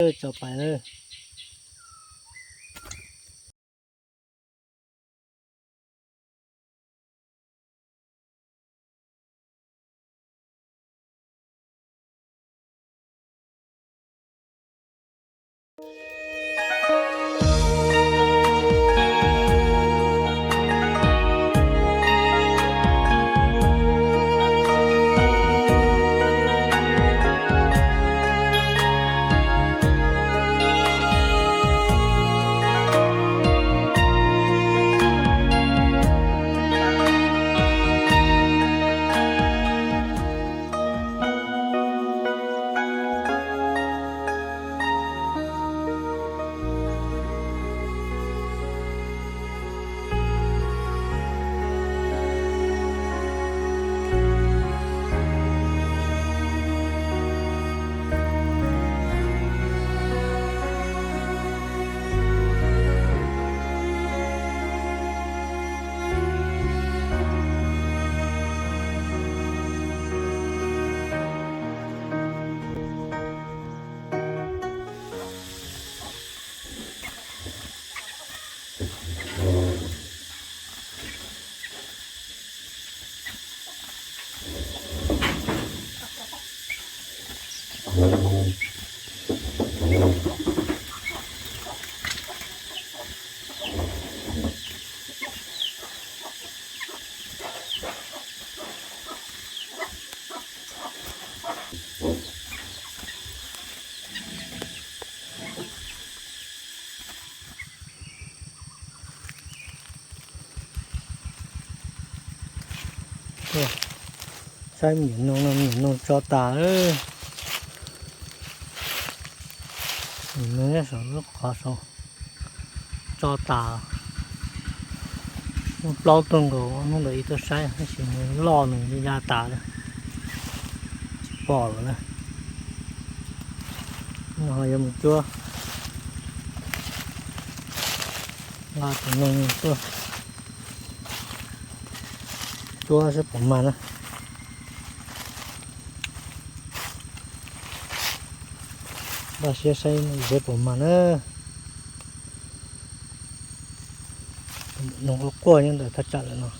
Tso pais lawm. Saib me nyuam noog no, me nyuam noog tso tas lawm. Me nyuam noog nyob saum lub qhov saud tso tas. Muaj plaub tug nkaus, hnub ntawd ib tuaj saib tab sis nws loj nws ya tas lawm, tsis pom lawm na. No ho yuav mus cuab, nqa tus noog tuaj cuab saib puas mag na. Npaj siab saib saib puas mag na. Noog quaj quaj nyob ntawm thaj tsam lawm no.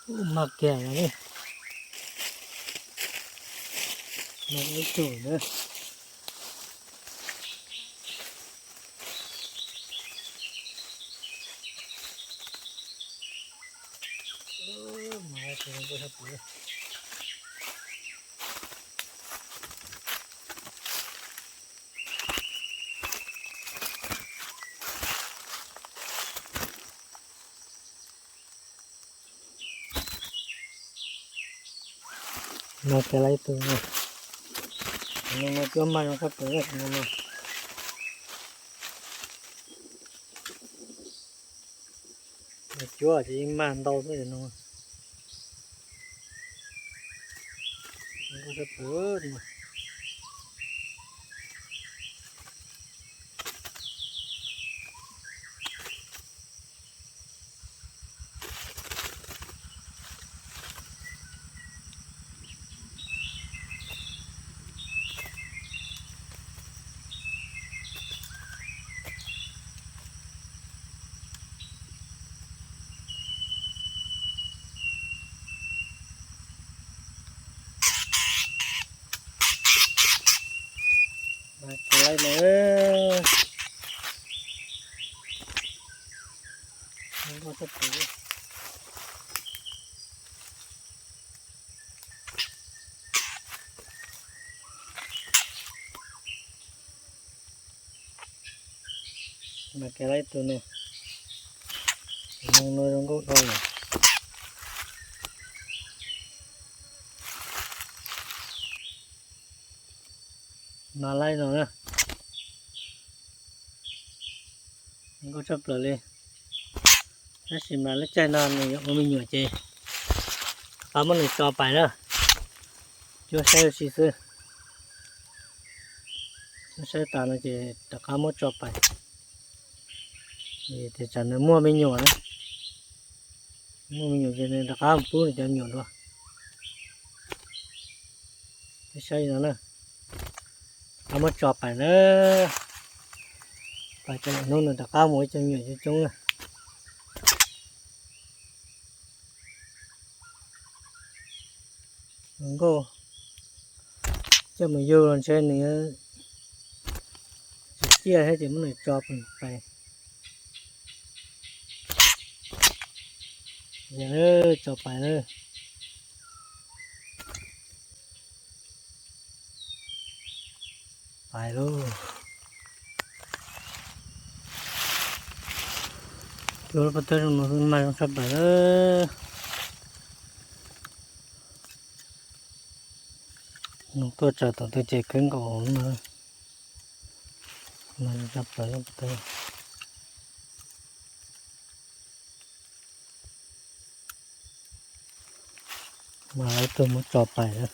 Mag kiag no ne. Mag ib tug na. No ces lawv tus no, no cuab mag zoo tshaj plaws no. Cuab ces yeej mag ntau xwb no. Mas kuv laij no, nkauj tshaj plaws. Mas kuv laij tus no, tus no zoo nkauj dhau lawm. Mas laij no na, zoo nkauj tshaj plaws li. Tab sis mas lub caij no nws yuav ua me nyuam ces rov qab muab nws tso pais na. Cuab saib ua si xwb. Cuab saib tas no ces rov qab muab tso pais. Tias tsam nws muaj me nyuam na, muaj me nyuam ces nws rov qab pub nws cov me nyuam dua. Cuab saib no na, rov qab muab tso pais na, pais tso hnub nws rov qab mus ua cov me nyuam coob coob na. Zoo nkauj, coj mus yug los ntshe nws tsis ciaj thiab ces muab nws tso pais. Tso pais na. Pais lauj. Cuab lub pob tawb zoo no mas zoo tshaj plaws. Nws tuaj tsaws tom tus ces khawb nkaus no. Mas zoo tshaj plaws lub pob tawb. Mas lawv tuaj muab tso pais na.